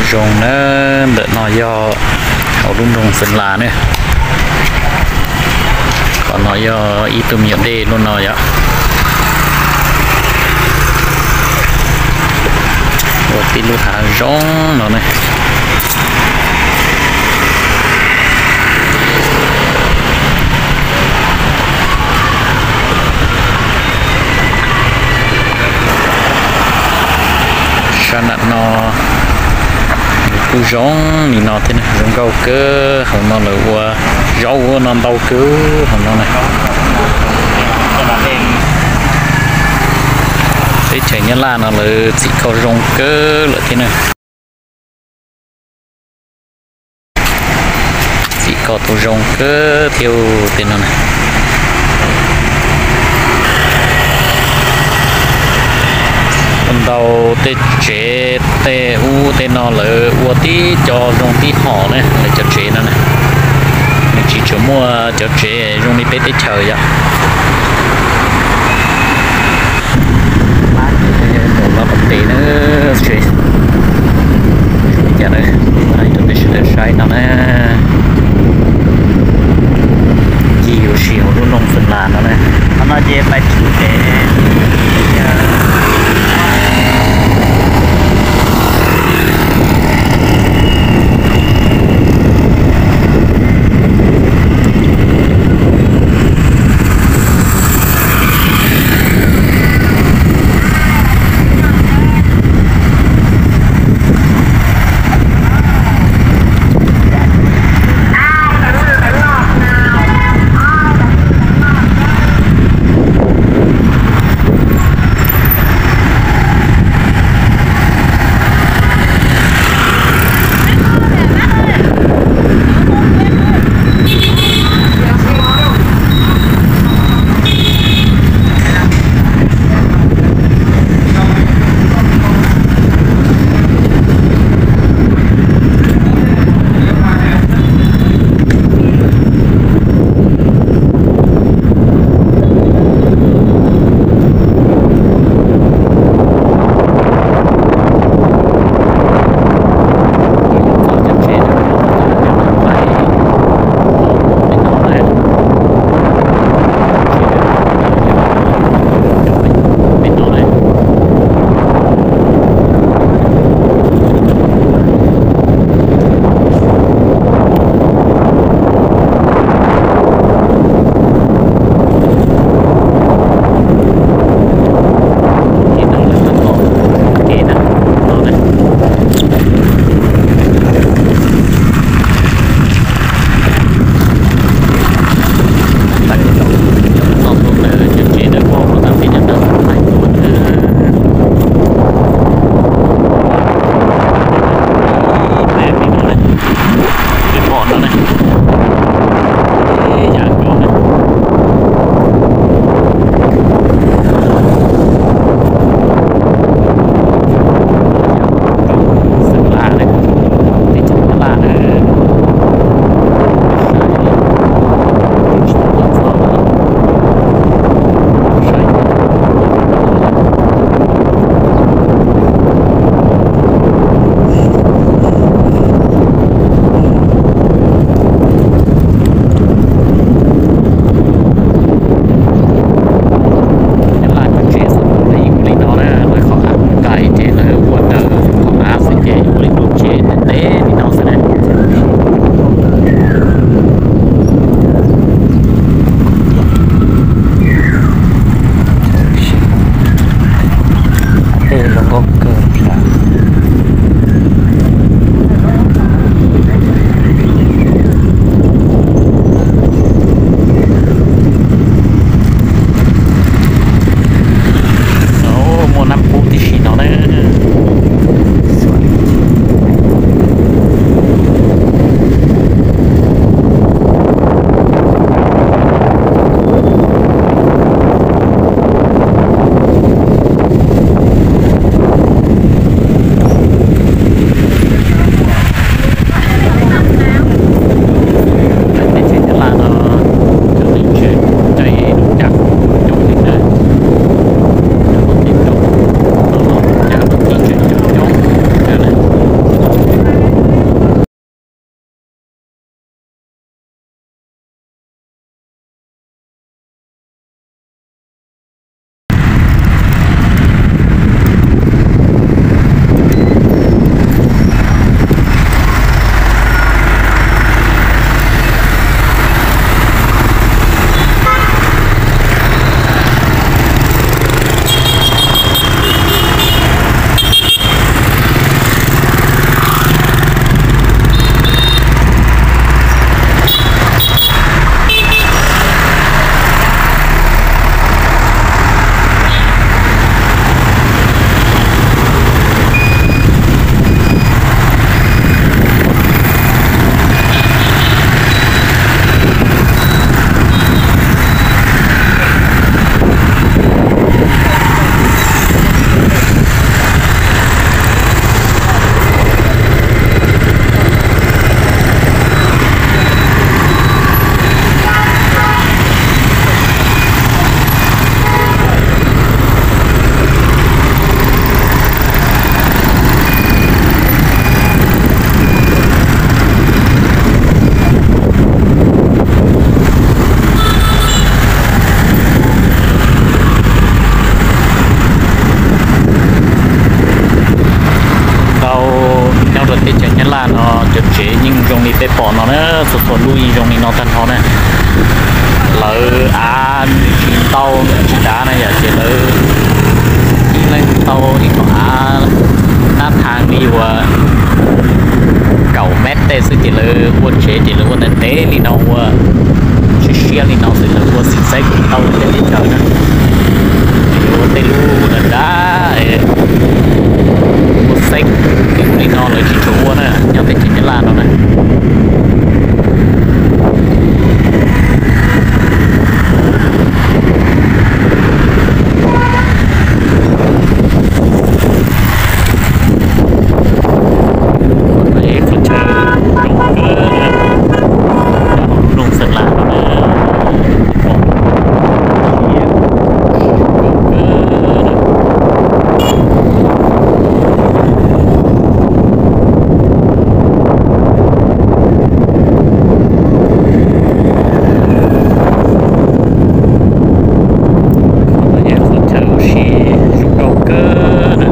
Zoo na, ntawm no yog hauv lub nroog Xeev Las ne. Qhov no yog ib tug me nyuam dej lub no yom. Ua tib lub hav zoov no ne. Sab nram no kuj zoo li no thiab, zoo nkauj kawg. Hauv no lawv ua zaub ua no ntau kawg hauv no na. Teb chaws Nyab Laj no lawv txhim kho zoo kawg lawm thiab na. Txhim kho tus zoo kawg thiab tej no na. Ntau tej tsev tej ub tej no lawv ua tib co zoo tib hom ne, lawv cov tsev no na. Nws tsis tshua muaj cov tsev zoo li peb teb chaws yom. Mus no pem na, tsev zoo li cas na, rau peb sawv daws saib no na. Ncig ua si hauv lub nroog Xeev Las no na. Qhov no ces pais txog pem Zoo li peb pom no na, txhua txhua lub yeej zoo li no tag nrho na. Lawv av tsis tau tsis dav na yom, ces lawv ib leeg tau ib qho av nab thas li uas kaum mev tej xwb ces lawv ua tsev ces lawv ua ntev ntev li no ua siab siab li no xwb, lawv ua xim xeeb tau tej teb chaws na. Lawv ua tej lub dav dav ua xeeb li no lawv tsis tshua ua na nyob teb chaws Nyab Laj no na. Qhov chaw zoo kawg, nroog Xeem Las no na. Qhov no yog qhov chaw ua si zoo nkauj kawg na.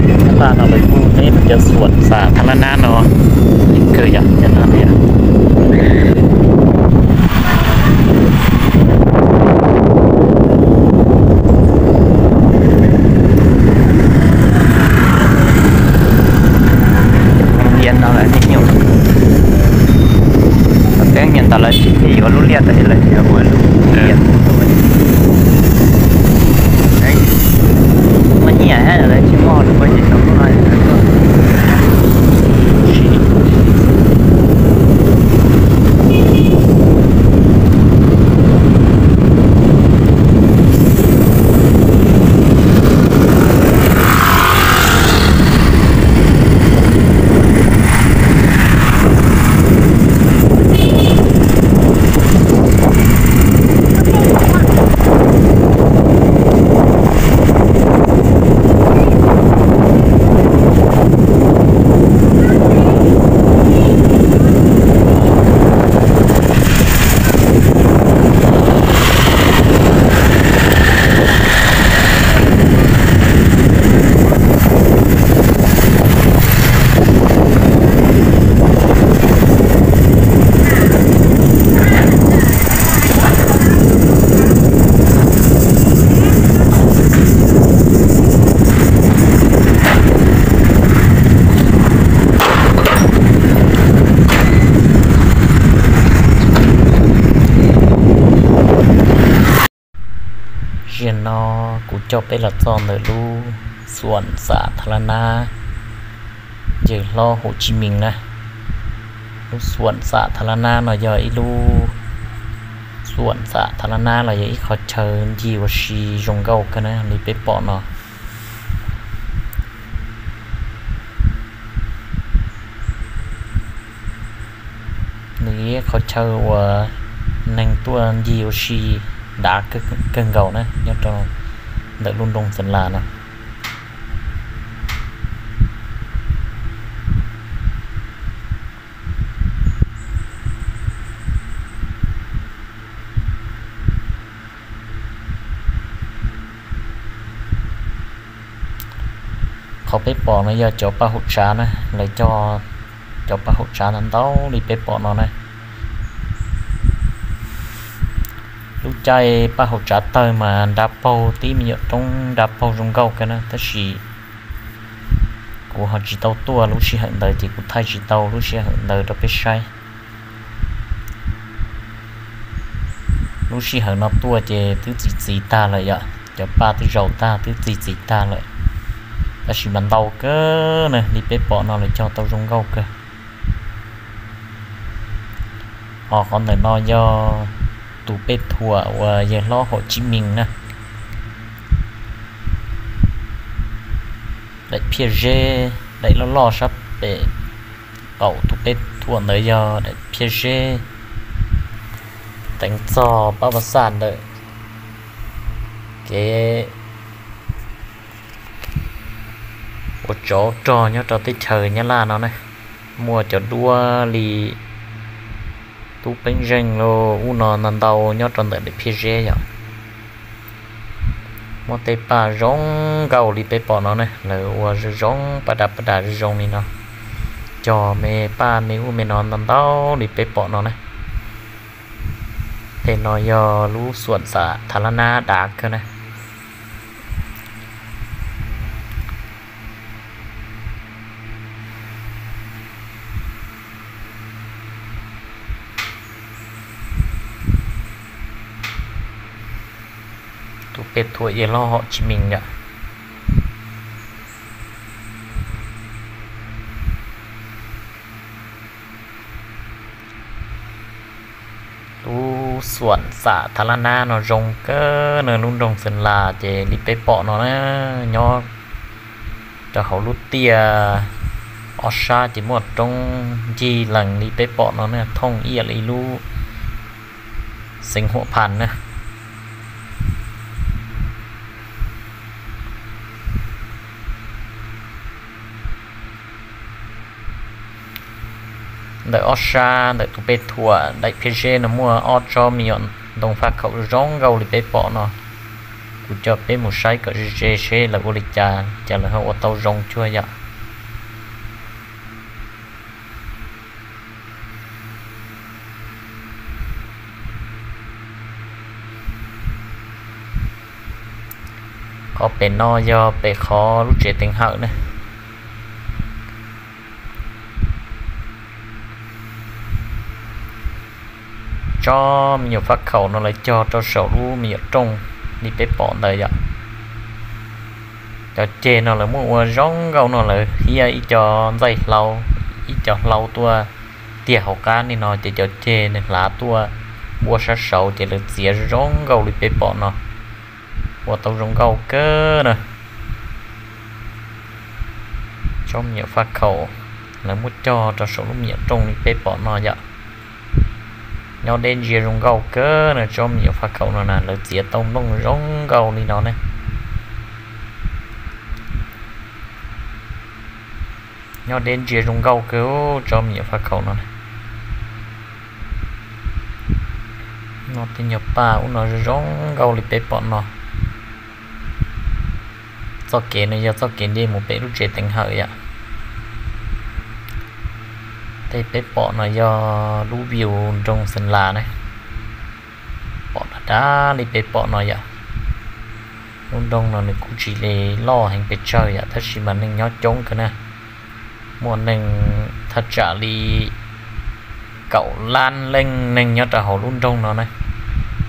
Nyab Laj no lawv kuj neb cov xuam xam tha la nab no kawg yom, cov no tias Nyias no lawv niaj hnub, peb nyias ntawd lawv tsis yuav lub liaj tas lawv yuav ua lub liaj. Muaj nyiaj lawv tsis muaj lub ua ces tau lub no. Zaum no kuv coj peb los txog ntawm lub xuam xam tha la nab yawg hlob Hồ Chí Minh na. Lub xuam xam tha la nab no yog ib lub xuam xam tha la nab los yog ib qhov chaw ncig ua si zoo nkauj kawg na li peb pom no. Nws yog ib qhov chaw uas neeg tuaj ncig ua si dav kawg nkaus na nyob rau ntawm lub nroog Xeem Las no. Qhov peb pom no yog cov paj hauv tsav na, lawv cog cov paj hauv tsav ntau ntau li peb pom no na. Lub caij paj hauv tsav tawg mas nrad paug tib me nyuam roob nrad paug zoo nkauj kawg na, tab sis kuv ho tsis tau tuaj lub sij hawm ntawd ces kuv thaij tsis tau lub sij hawm ntawd rau peb saib. Lub sij hawm no tuaj ces twb txi txiv tag lawm yom, cov paj twb zaus tag twb txi txiv tag lawm, tab sis mas ntau kawg na, li peb pom no lawv cog tau zoo nkauj kawg. Ho qhov ntawm no yog tus pej thuam uas yawg hlob Hom Tsib Mees na. Daim phiaj zeb, daim loj loj sab pem qaum tus pej Tuam ntawd yog daim phiaj zeb teev txog pab pas xaj ntawm kev ua tsov rog nyob rau teb chaws Nyab Laj no ne. Muaj cov duab li tub peeb zeej los ub no ntau ntau nyob rau ntawm daim phiaj zeb yom. Muaj tej paj zoo nkauj li peb pom no ne, lawv ua zoo zoo paj daj paj daj zoo zoo li no, cog me paj me ub me no ntau ntau li peb pom no ne. Tej no yog lub xuam xam thav lab nab dav kawg na. Tus peb thuam yog lub Hauv Tsis Mis yom. Lub xuam xam thav lab nab no zoo kawg na, lub nroog Xeev Las ces li peb pom no na, nyob rau hauv lub tiaj ob sab ces muaj roob ncig lees li peb pom no na, thooj ib yam li lub xeev Huam Phas na. Ntawm ob sab ntawm tus peb thuam daim phiaj zeb no muaj ob tsob me nyuam ntoo faj khaum zoo nkauj li peb pom no. Kuv coj peb mus saib kom ze ze seb lawv ua li cas, cas lawv ho ua tau zoo cuag yom. Qhov pem no yog pem qhov lub tsev teev hawm ne. Tsob me nyuam faj khaum no lawv cog rau saum lub me nyuam rooj li peb pom ntawd yom. Cov ceg no lawv muab ua zoo nkauj no, lawv hiab ib co ntxaij hlau, ib co hlau tuaj tiag hauv qab li no ces cov ceg nws hlav tuaj npuab sab saud ces lawv txiav zoo nkauj li peb pom no. Ua tau zoo nkauj kawg na. Tsob me nyuam faj khaum lawv muab cog rau saum lub me nyuam rooj li peb pom no yom. Nyob deb ntsia zoo nkauj kawg na, tsob me nyuam faj khaum no na lawv txiav tau nplooj zoo nkauj li no ne. Nyob deb ntsia zoo nkauj kawg tsob me nyuam faj khaum no na. No tej nyuag paj ub no zoo nkauj li peb pom no. Txoj kev no yog txoj kev nce mus pem lub tsev teev hawm yom. Tej peb pom no yog lub view nroog Xeev Las ne. Pom dav dav li peb pom no yom. Lub nroog no nws kuj tsis li loj heev pes tsawg yom, tab sis mas neeg nyob coob kawg na. Muaj neeg thaj tsam li kaum lab leej neeg nyob rau hauv lub nroog no na.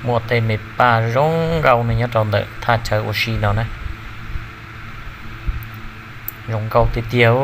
Muaj tej me paj zoo nkauj neeg nyob rau ntawm thaj chaw ua si no na. Zoo nkauj tiag tiag.